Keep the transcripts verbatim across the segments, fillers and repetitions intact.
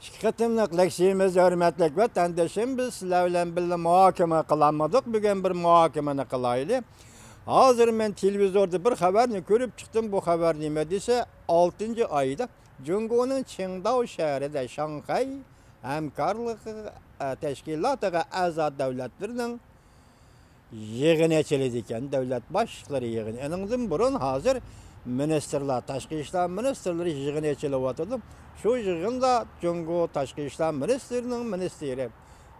ئىككى قېتىملىق لېكسىيىمىز، ھۆرمەتلىك ۋەتەندىشىم، بىز سىلەر بىلەن بىللە مۇھاكىمە قىلالمىدۇق. بۈگۈن بىر مۇھاكىمىنى قىلايلى. ھازىر مەن تېلېۋىزوردا بىر خەۋەرنى كۆرۈپ چىقتىم. بۇ خەۋەر نېمە دېسە، ئالتىنچى ئايدا جۇڭگونىڭ چىڭداۋ شەھىرىدە شاڭخەي ھەمكارلىقى، ئە، تەشكىلاتىغا ئەزا دۆلەتلىرىنىڭ يىغىنى ئېچىلىدىكەن، دۆلەت باشلىقلىرى يىغىنى. ئېنىڭدىن بۇرۇن ھازىر مىنىستىرلار، تاشقى ئىشلار مىنىستىرلىرى يىغىنى ئېچىلىۋاتىدۇ. شۇ يىغىندا جۇڭگو تاشقى ئىشلار مىنىستىرىنىڭ مىنىستىرى،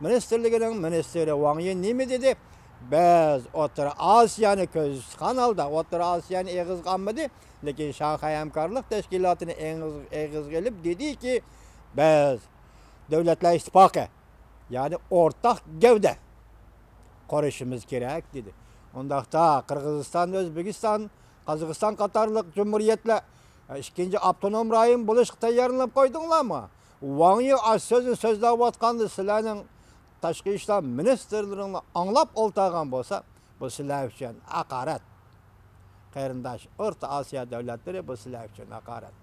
مىنىستىرلىكىنىڭ مىنىستىرى ۋاڭ يى نېمە دېدى؟ بىز ئوتتۇرا ئاسىيانى كۆزدە تۇتقان ھالدا، ئوتتۇرا ئاسىيانى ئېغىزغا ئالمىدى، لېكىن شاڭخەي ھەمكارلىق تەشكىلاتىنى ئېغىز-، ئېغىزغا ئېلىپ دېدىكى، بىز دۆلەتلەر ئىتتىپاقى، يەنى ئورتاق گەۋدە قۇرۇشىمىز كېرەك، دېدى. ئۇنداقتا قىرغىزىستان، ئۆزبېكىستان، قازاقىستان قاتارلىق جۇمھۇرىيەتلەر، ئىككىنچى ئاپتونوم رايون بولۇشقا تەييارلىنىپ قويدۇڭلارمۇ؟ ۋاڭ يى ئاشۇ سۆزنى سۆزلەۋاتقاندا سىلەرنىڭ تاشقى ئىشلار مىنىستىرلىرىڭلار ئاڭلاپ ئولتۇرغان بولسا، بۇ سىلەر ئۈچۈن ھاقارەت. قېرىنداش، ئورتا ئاسىيا دۆلەتلىرى، بۇ سىلەر ئۈچۈن ھاقارەت.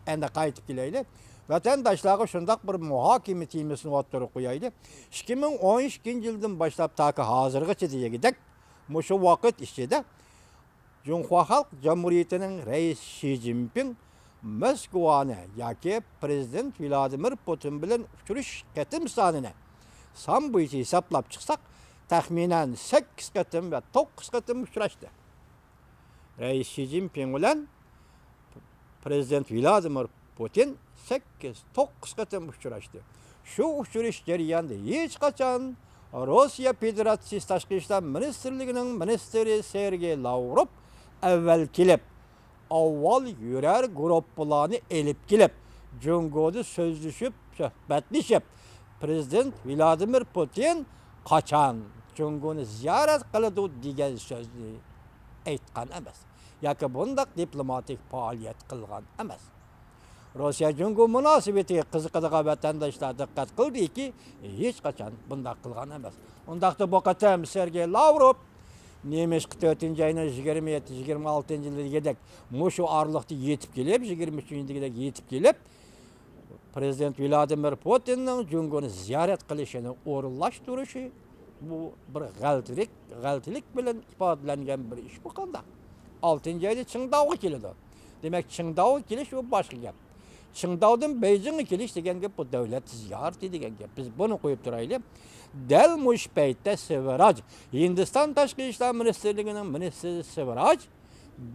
ئەمدى قايتىپ كېلەيلى. ۋەتەنداشلارغا شۇنداق بىر مۇھاكىمە تېمىسىنى ئوتتۇرىغا قويايلى. ئىككى مىڭ ئون ئىككىنچى يىلدىن باشلاپ تاكى ھازىرغىچە دېگۈدەك، مۇشۇ ۋاقىت ئىچىدە جۇڭخۇا خەلق جۇمھۇرىيىتىنىڭ رەئىسى شى جىنپىڭ موسكۋانى ياكى پىرېزىدېنت ۋلادىمىر پۇتىن بىلەن ئۇچرىشىش قېتىم سانىنى سان بويىچە ھېسابلاپ چىقساق، تەخمىنەن سەككىز قېتىم ۋە توققۇز قېتىم ئۇچراشتى. رەئىس شى جىنپىڭ بىلەن پىرېزىدېنت ۋلادىمىر پۇتىن سەككىز، توققۇز قېتىم ئۇچراشتى. شۇ ئۇچرىشىش جەريانىدا ھېچقاچان روسىيە فېدېراتسىيىسى تاشقى ئىشلار مىنىستىرلىكىنىڭ مىنىستىرى سېرگېي لاۋروف ئەۋۋەل كېلىپ، ئاۋۋال يۈرەر گۇرۇپپىلارنى ئېلىپ كېلىپ، جۇڭگودا سۆزلىشىپ، سۆھبەتلىشىپ، پىرېزىدېنت ۋلادىمىر پۇتىن قاچان جۇڭگونى زىيارەت قىلىدۇ دېگەن سۆزنى ئېيتقان ئەمەس ياكى بۇنداق دىپلوماتىك پائالىيەت قىلغان ئەمەس. روسىيە جۇڭگو مۇناسىۋىتىگە قىزىقىدىغان ۋەتەنداشلار دىققەت قىلدىكى، ھېچقاچان بۇنداق قىلغان ئەمەس. ئۇنداقتا بۇ قېتىم سېرگېي لاۋروف نېمىشقا تۆتىنچى ئاينىڭ يىگىرمە يەتتە، يىگىرمە ئالتىنچى يىلى دېگۈدەك مۇشۇ ئارىلىقتا يېتىپ كېلىپ، يىگىرمە ئۈچىنچى دېگۈدەك يېتىپ كېلىپ، پىرېزىدېنت ۋلادىمىر پۇتىننىڭ جۇڭگونى زىيارەت قىلىشىنى ئورۇنلاشتۇرۇشى، بۇ بىر غەلىتىلىك، غەلىتىلىك بىلەن ئىپادىلەنگەن بىر ئىش. بۇ قانداق؟ ئالتىنچى ئايدا چىڭداۋغا كېلىدۇ. دېمەك، چىڭداۋغا كېلىش، بۇ باشقا گەپ. چىڭداۋدىن بېيجىڭغا كېلىش دېگەن گەپ، بۇ دۆلەت زىيارىتى دېگەن گەپ. بىز بۇنى قويۇپ تۇرايلى. دەل مۇشۇ پەيتتە سىۋراج، ھىندىستان تاشقى ئىشلار مىنىستىرلىكىنىڭ مىنىستىرى سىۋراج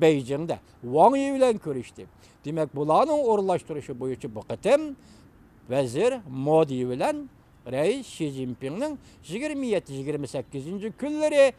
بېيجىڭدا ۋاڭ يى بىلەن كۆرۈشتى. دېمەك، بۇلارنىڭ ئورۇنلاشتۇرۇشى بويىچە بۇ قېتىم ۋەزىر مودى بىلەن رەئىس شى جىنپىڭنىڭ يىگىرمە يەتتە، يىگىرمە سەككىزىنچى كۈنلىرى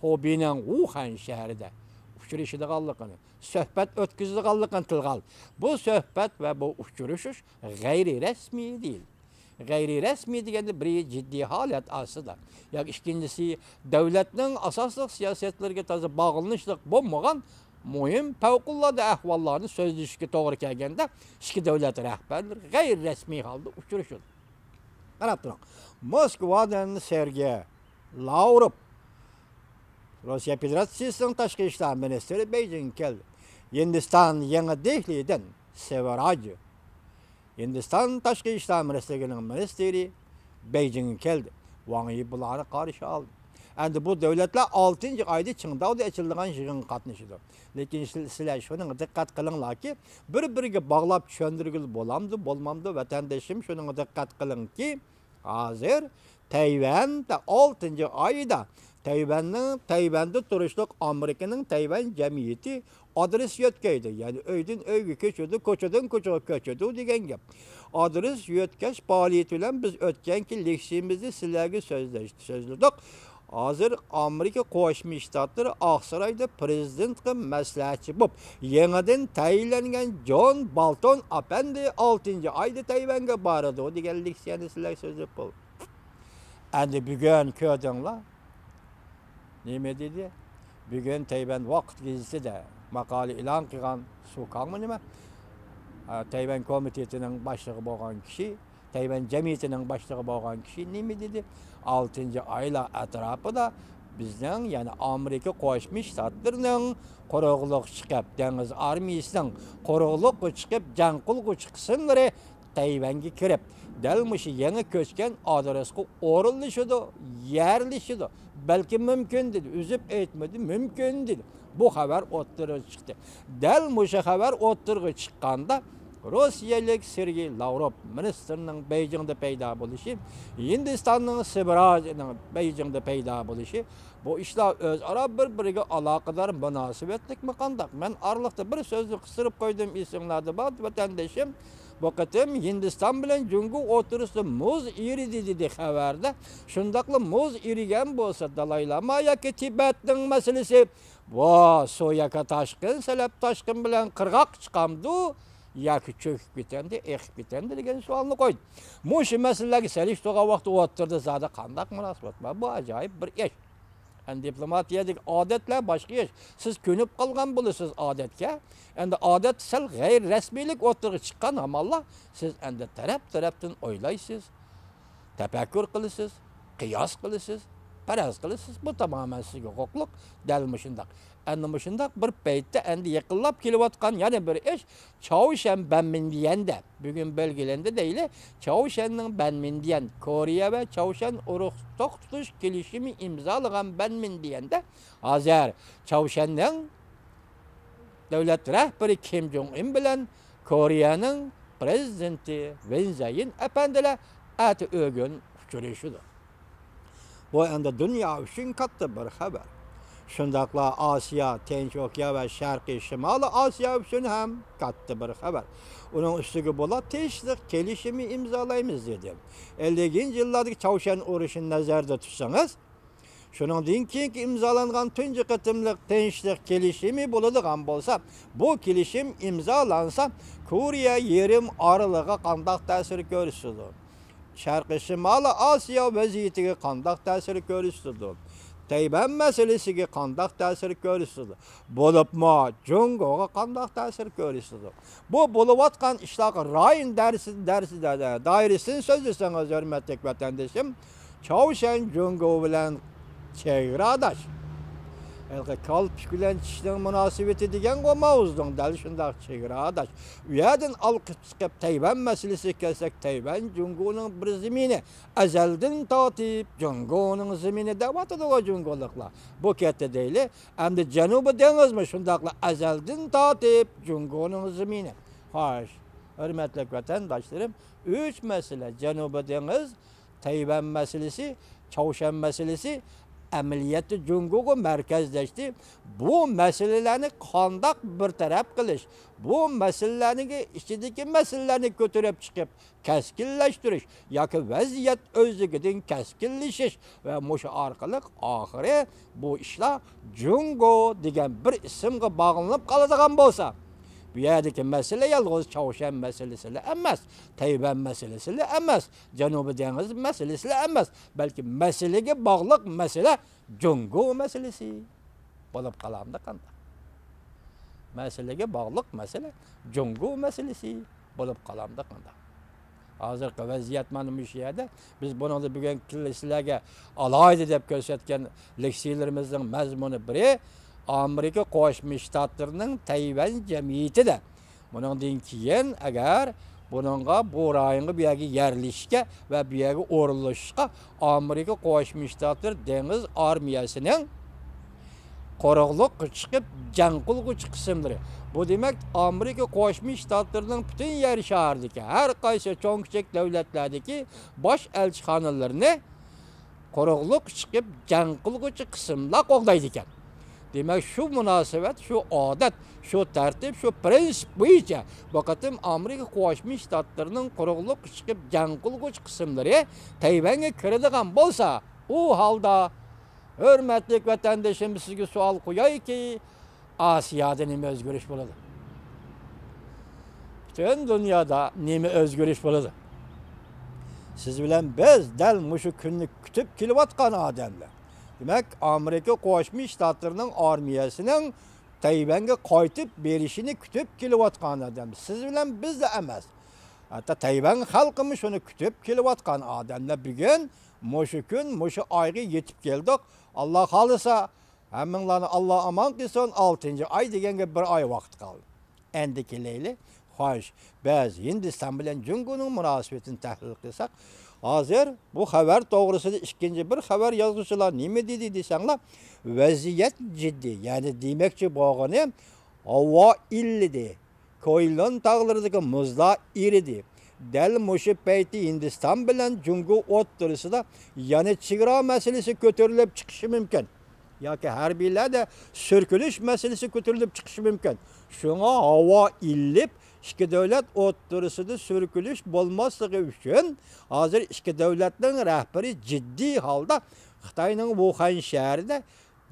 خۇبېينىڭ ۋۇخەن شەھىرىدە ئۇچرىشىدىغانلىقىنى، سۆھبەت ئۆتكۈزىدىغانلىقىنى تىلغا ئالدى. بۇ سۆھبەت ۋە بۇ ئۇچرىشىش غەيرىي رەسمىي دېيىلدى. غەيرىي رەسمىي دېگەندە بىر جىددىي ھالەت ئاستىدا ياكى ئىككىنچىسى، دۆلەتنىڭ ئاساسلىق سىياسەتلىرىگە تازا باغلىنىشلىق بولمىغان مۇھىم پەۋقۇلئاددە ئەھۋاللارنى سۆزلىشىشكە توغرا كەلگەندە، ئىككى دۆلەت رەھبەرلىرى غەيرىي رەسمىي ھالدا ئۇچرىشىدۇ. قاراپ تۇرۇڭ. موسكۋادىن سېرگېي لاۋروف، روسىيە فېدېراتسىيىسىنىڭ تاشقى ئىشلار مىنىستىرى بېيجىڭغا كەلدى. ھىندىستان يېڭى دېھلىدىن سىۋراج، ھىندىستان تاشقى ئىشلار مىنىستىرلىكىنىڭ مىنىستىرى بېيجىڭغا كەلدى. ۋاڭ يى بۇلارنى قارشى ئالدى. ئەمدى بۇ دۆلەتلەر ئالتىنچى ئايدا چىڭداۋدا ئېچىلىدىغان يىغىنغا قاتنىشىدۇ. لېكىن سىل-، سىلەر شۇنىڭغا دىققەت قىلىڭلاركى، بىر-بىرىگە باغلاپ چۈشەندۈرگىلى بولامدۇ، بولمامدۇ، ۋەتەندىشىم، شۇنىڭغا دىققەت قىلىڭكى، ھازىر تەيۋەندە ئالتىنچى ئايدا تەيۋەننىڭ، تەيۋەندە تۇرۇشلۇق ئامېرىكىنىڭ تەيۋەن جەمئىيىتى ئادرېس يۆتكەيدۇ. يەنى ئۆيدىن ئۆيگە كۆچىدۇ، كوچىدىن كوچىغا كۆچىدۇ دېگەن گەپ. ئادرېس يۆتكەش پائالىيىتى بىلەن بىز ئۆتكەنكى لېكسىيىمىزنى سىلەرگە سۆزلەش-، سۆزلىدۇق. ھازىر ئامېرىكا قوشما شتاتلىرى ئاقسارايدا پىرېزىدېنتقا مەسلىھەتچى بولۇپ، يېڭىدىن تەيىنلەنگەن جون بالتون ئەپەندى ئالتىنچى ئايدا تەيۋەنگە بارىدۇ دېگەن لېكسىيەنى سىلەرگە سۆزلەپ بولدۇم. ئەمدى بۈگۈن كۆردۈڭلار. نېمە دېدى؟ بۈگۈن تەيۋەن ۋاقىت گېزىتىدە ماقالە ئېلان قىلغان سۇ كاڭمۇ نېمە؟ ئا، تەيۋەن كومىتېتىنىڭ باشلىقى بولغان كىشى، تەيۋەن جەمئىيىتىنىڭ باشلىقى بولغان كىشى نېمە دېدى؟ ئالتىنچى ئايلار ئەتراپىدا بىزنىڭ، يەنى ئامېرىكا قوشما شتاتلىرىنىڭ قۇرۇقلۇققا چىقىپ، دېڭىز ئارمىيىسىنىڭ قۇرۇقلۇققا چىقىپ جەڭ قىلغۇچى قىسىملىرى تەيۋەنگە كىرىپ، دەل مۇشۇ يېڭى كۆچكەن ئادرېسقا ئورۇنلىشىدۇ، يەرلىشىدۇ. بەلكى مۇمكىن دېدى، ئۈزۈپ ئېيتمىدى، مۇمكىن دېدى. بۇ خەۋەر ئوتتۇرىغا چىقتى. دەل مۇشۇ خەۋەر ئوتتۇرىغا چىققاندا، روسىيەلىك سېرگېي لاۋروف مىنىستىرنىڭ بېيجىڭدا پەيدا بولۇشى، ھىندىستاننىڭ سىبراجنىڭ بېيجىڭدا پەيدا بولۇشى، بۇ ئىشلار ئۆزئارا بىر-بىرىگە ئالاقىدار مۇناسىۋەتلىكمۇ قانداق؟ مەن ئارىلىقتا بىر سۆزنى قىستۇرۇپ قويدۇم، ئېسىڭلاردا بار، ۋەتەندىشىم. بۇ قېتىم ھىندىستان بىلەن جۇڭگو ئوتتۇرىسىدا مۇز ئېرىدى دېدى خەۋەردە. شۇنداقلا مۇز ئېرىگەن بولسا، دالايلاما ياكى تىبەتنىڭ مەسىلىسى، ۋا، سۇ ياكى تاشقىن، سەلەپ تاشقىن بىلەن قىرغاققا چىقامدۇ ياكى چۆكۈپ كېتەمدۇ، ئېقىپ كېتەمدۇ دېگەن سوئالنى قويدى. مۇشۇ مەسىلىلەرگە سېلىشتۇرغان ۋاقىتتا ئوتتۇرىدا زادى قانداق مۇناسىۋەت بار؟ بۇ ئاجايىپ بىر ئىش. ئەمدى دىپلوماتىيەدىكى ئادەتلەر باشقا ئىش. سىز كۆنۈپ قالغان بولىسىز ئادەتكە. ئەمدى ئادەت سەل غەيرىي رەسمىيلىك ئوتتۇرىغا چىققان ھامانلا سىز ئەمدى تەرەپ-تەرەپتىن ئويلايسىز، تەپەككۇر قىلىسىز، قىياس قىلىسىز، پەرەز قىلىسىز. بۇ تامامەن سىزگە ھوقۇقلۇق. دەل مۇشۇنداق. ئەنە مۇشۇنداق بىر پەيتتە ئەمدى يېقىنلاپ كېلىۋاتقان يەنە بىر ئىش، چاۋشيەن بەنمىندىيەندە، بۈگۈن بەلگىلەندى دەيلى، چاۋشيەننىڭ بەنمىندىيەن، كورېيە ۋە چاۋشيەن ئۇرۇق توختىتىش كېلىشىمى ئىمزالىغان بەنمىندىيەندە ھازىر چاۋشيەننىڭ دۆلەت رەھبىرى كىم جوڭ ئىن بىلەن كورېيەنىڭ پىرېزىدېنتى ۋىن زەيىن ئەپەندىلەر ئەتە ئۆگۈن ئۇچرىشىدۇ. بۇ ئەمدى دۇنيا ئۈچۈن كاتتا بىر خەۋەر. شۇنداقلا ئاسىيا، تىنچ ئوكيان ۋە شەرقىي شىمالىي ئاسىيا ئۈچۈن ھەم كاتتا بىر خەۋەر. ئۇنىڭ ئۈستىگە بۇلار تىنچلىق كېلىشىمى ئىمزالايمىز دېدى. ئەللىكىنچى يىللاردىكى چاۋشيەن ئۇرۇشىنى نەزەردە تۇتسىڭىز، شۇنىڭدىن كېيىنكى ئىمزالانغان تۇنجى قېتىملىق تىنچلىق كېلىشىمى بولىدىغان بولسا، بۇ كېلىشىم ئىمزالانسا، كورېيە يېرىم ئارىلىغا قانداق تەسىر كۆرسىتىدۇ؟ شەرقىي شىمالىي ئاسىيا ۋەزىيىتىگە قانداق تەسىر كۆرسىتىدۇ؟ تەيۋەن مەسىلىسىگە قانداق تەسىر كۆرسىتىدۇ؟ بولۇپمۇ جۇڭگوغا قانداق تەسىر كۆرسىتىدۇ؟ بۇ بولۇۋاتقان ئىشلارغا رايون دەرسى، دەرسى، دائىرىسىنى سۆزلىسىڭىز، ھۆرمەتلىك ۋەتەندىشىم، چاۋشيەن جۇڭگو بىلەن چېگراداش. ھېلىقى كالپۇك بىلەن چىشنىڭ مۇناسىۋىتى دېگەنغۇ ماۋزېدۇڭ، دەل شۇنداق چېگراداش. ئۇ يەردىن ئالقىپ چىقىپ تەيۋەن مەسىلىسىگە كەلسەك، تەيۋەن جۇڭگونىڭ بىر زېمىنى، ئەزەلدىن تارتىپ جۇڭگونىڭ زېمىنى دەۋاتىدىغۇ جۇڭگولۇقلار. بۇ كەتتى دەيلى. ئەمدى جەنۇبىي دېڭىزمۇ شۇنداقلا ئەزەلدىن تارتىپ جۇڭگونىڭ زېمىنى. خوش، ھۆرمەتلىك ۋەتەنداشلىرىم، ئۈچ مەسىلە، جەنۇبىي دېڭىز، تەيۋەن مەسىلىسى، چاۋشيەن مەسىلىسى، ئەمەلىيەتتە جۇڭگوغا مەركەزلەشتى. بۇ مەسىلىلەرنى قانداق بىر تەرەپ قىلىش، بۇ مەسىلىلەرنىڭ ئىچىدىكى مەسىلىلەرنى كۆتۈرۈپ چىقىپ، كەسكىنلەشتۈرۈش ياكى ۋەزىيەت ئۆزلۈكىدىن كەسكىنلىشىش ۋە مۇشۇ ئارقىلىق ئاخىرى بۇ ئىشلار جۇڭگو دېگەن بىر ئىسىمغا باغلىنىپ قالىدىغان بولسا، بۇ يەردىكى مەسىلە يالغۇز چاۋشيەن مەسىلىسىلا ئەمەس، تەيۋەن مەسىلىسىلا ئەمەس، جەنۇبىي دېڭىز مەسىلىسىلا ئەمەس، بەلكى مەسىلىگە باغلىق مەسىلە جۇڭگو مەسىلىسى بولۇپ قالامدۇ قانداق؟ مەسىلىگە باغلىق مەسىلە جۇڭگو مەسىلىسى بولۇپ قالامدۇ قانداق؟ ھازىرقى ۋەزىيەت مانا مۇشۇ يەردە. بىز بۇنىڭدا بۈگۈنكى سىلەرگە ئالاھىدە دەپ كۆرسەتكەن لېكسىيىلىرىمىزنىڭ مەزمۇنى بىرى، ئامېرىكا قوشما شتاتلىرىنىڭ تەيۋەن جەمئىيىتىدە. بۇنىڭدىن كېيىن ئەگەر بۇنىڭغا، بۇ رايونغا، بۇ يەرگە يەرلىشىشكە ۋە بۇ يەرگە ئورۇنلىشىشقا ئامېرىكا قوشما شتاتلىرى دېڭىز ئارمىيەسىنىڭ قۇرۇقلۇققا چىقىپ جەڭ قىلغۇچى قىسىملىرى. بۇ دېمەك، ئامېرىكا قوشما شتاتلىرىنىڭ پۈتۈن يەر شارىدىكى ھەر قايسى چوڭ كىچىك دۆلەتلەردىكى باش ئەلچىخانىلىرىنى قۇرۇقلۇققا چىقىپ جەڭ قىلغۇچى قىسىملار قوغدايدىكەن. دېمەك، شۇ مۇناسىۋەت، شۇ ئادەت، شۇ تەرتىپ، شۇ پىرىنسىپ بويىچە بۇ قېتىم ئامېرىكا قوشما شتاتلىرىنىڭ قۇرۇقلۇققا چىقىپ جەڭ قىلغۇچى قىسىملىرى تەيۋەنگە كىرىدىغان بولسا، ئۇ ھالدا، ھۆرمەتلىك ۋەتەندىشىم، سىزگە سوئال قويايكى، ئاسىيادا نېمە ئۆزگىرىش بولىدۇ؟ پۈتۈن دۇنيادا نېمە ئۆزگىرىش بولىدۇ؟ سىز بىلەن بىز دەل مۇشۇ كۈننى كۈتۈپ كېلىۋاتقان ئادەملەر. دېمەك، ئامېرىكا قوشما شتاتلىرىنىڭ ئارمىيەسىنىڭ تەيۋەنگە قايتىپ بېرىشىنى كۈتۈپ كېلىۋاتقان ئادەم. سىز بىلەن بىزلا ئەمەس. ھەتتا تەيۋەن خەلقىمۇ شۇنى كۈتۈپ كېلىۋاتقان ئادەملەر. بۈگۈن مۇشۇ كۈن، مۇشۇ ئايغا يېتىپ كەلدۇق. ئاللا خالىسا، ھەممىڭلارنى ئاللا ئامان قىلسۇن، ئالتىنچى ئاي دېگەنگە بىر ئاي ۋاقىت قالدى. ئەمدى كېلەيلى. خوش، بىز ھىندىستان بىلەن جۇڭگونىڭ مۇناسىۋىتىنى تەھلىل قىلساق، ھازىر بۇ خەۋەر توغرىسىدا ئىككىنچى بىر خەۋەر يازغۇچىلار نېمە دېدى دېسەڭلار، ۋەزىيەت جىددىي. يەنى دېمەكچى بولغىنى، ھاۋا ئىللىدى. كويلون تاغلىرىدىكى مۇزلار ئېرىدى. دەل مۇشۇ پەيتتە ھىندىستان بىلەن جۇڭگو ئوتتۇرىسىدا يەنە چېگرا مەسىلىسى كۆتۈرۈلۈپ چىقىشى مۇمكىن. ياكى ھەربىيلەردە سۈركىلىش مەسىلىسى كۆتۈرۈلۈپ چىقىشى مۇمكىن. شۇڭا ھاۋا ئىللىپ، ئىككى دۆلەت ئوتتۇرىسىدا سۈركىلىش بولماسلىقى ئۈچۈن، ھازىر ئىككى دۆلەتنىڭ رەھبىرى جىددىي ھالدا خىتاينىڭ ۋۇخەن شەھىرىدە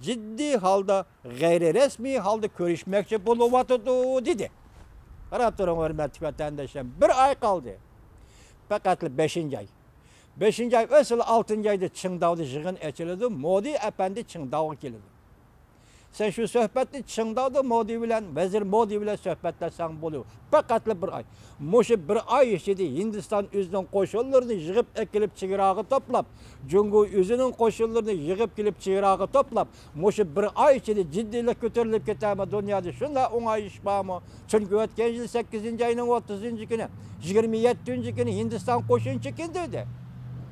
جىددىي ھالدا، غەيرىي رەسمىي ھالدا كۆرۈشمەكچى بولۇۋاتىدۇ، دېدى. قاراپ تۇرۇڭ، ھۆرمەتلىك ۋەتەنداشلار، بىر ئاي قالدى. پەقەتلا بەشىنچى ئاي. بەشىنچى ئاي ئۆتسىلا، ئالتىنچى ئايدا چىڭداۋدا يىغىن ئېچىلىدۇ. مودى ئەپەندى چىڭداۋغا كېلىدۇ. سەن شۇ سۆھبەتنى چىڭداۋدا مودى بىلەن، ۋەزىر مودى بىلەن سۆھبەتلەشسەڭ بولىدۇ. پەقەتلا بىر ئاي. مۇشۇ بىر ئاي ئىچىدە ھىندىستان ئۆزىنىڭ قوشۇنلىرىنى يىغىپ ئەكېلىپ چېگراغا توپلاپ، جۇڭگو ئۆزىنىڭ قوشۇنلىرىنى يىغىپ كېلىپ چېگراغا توپلاپ، مۇشۇ بىر ئاي ئىچىدە جىددىيلىق كۆتۈرۈلۈپ كېتەرمۇ؟ دۇنيادا شۇنداق ئوڭاي ئىش بارمۇ؟ چۈنكى ئۆتكەن يىل سەككىزىنچى ئاينىڭ ئوتتۇزىنچى كۈنى، يىگىرمە يەتتىنچى كۈنى ھىندىستان قوشۇن چېكىندى دېدى.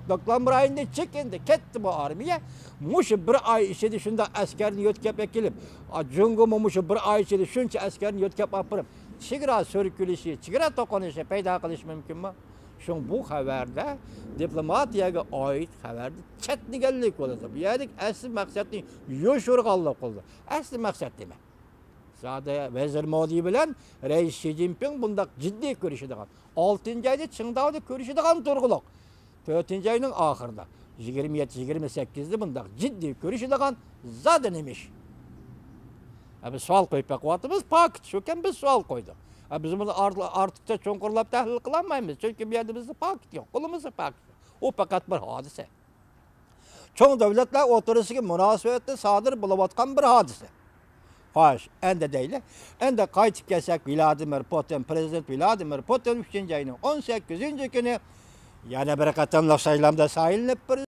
دوكلام رايونىدا چېكىندى، كەتتى بۇ ئارمىيە. مۇشۇ بىر ئاي ئىچىدە شۇنداق ئەسكەرنى يۆتكەپ ئەكېلىپ، ئا، جۇڭگومۇ مۇشۇ بىر ئاي ئىچىدە شۇنچە ئەسكەرنى يۆتكەپ ئاپىرىپ، چېگرا سۈركىلىشى، چېگرا توقۇنۇشى پەيدا قىلىشى مۇمكىنمۇ؟ شۇڭا بۇ خەۋەردە دىپلوماتىيەگە ئائىت خەۋەردە چەتنىگەنلىك بولىدۇ. بۇ يەردىكى ئەسلى مەقسەتنى يوشۇرغانلىق قىلىدۇ. ئەسلى مەقسەت نېمە؟ زادى ۋەزىر مودى بىلەن رەئىس شى جىنپىڭ بۇنداق جىددىي كۆرۈشىدىغان، ئالتىنچى ئايدا چىڭداۋدا كۆرۈشىدىغان تۇرغۇلۇق. تۆتىنچى ئاينىڭ ئاخىرىدا، يىگىرمە يەتتە، يىگىرمە سەككىزدە بۇنداق جىددىي كۆرۈشىدىغان زادى نېمە ئىش؟ ھە، بىز سوئال قويۇپ بېقىۋاتىمىز، پاكىت شۇكەن، بىز سوئال قويدۇق. ھە، بىز بۇنى ئار-، ئارتۇقچە چوڭقۇرلاپ تەھلىل قىلالمايمىز، چۈنكى بۇ يەردە بىزدە پاكىت يوق، قولىمىزدا پاكىت يوق. ئۇ پەقەت بىر ھادىسە. چوڭ دۆلەتلەر ئوتتۇرىسىدىكى مۇناسىۋەتتە سادىر بولۇۋاتقان بىر ھادىسە. خوش، ئەمدى دەيلى. ئەمدى قايتىپ كەلسەك، ۋلادىمىر پۇتىن، پرېزىدېنت ۋلادىمىر پۇتىن ئۈچىنچى ئاينىڭ ئون سەككىزىنچى كۈنى يەنە بىر قېتىملىق سايلامدا سايلىنىپ،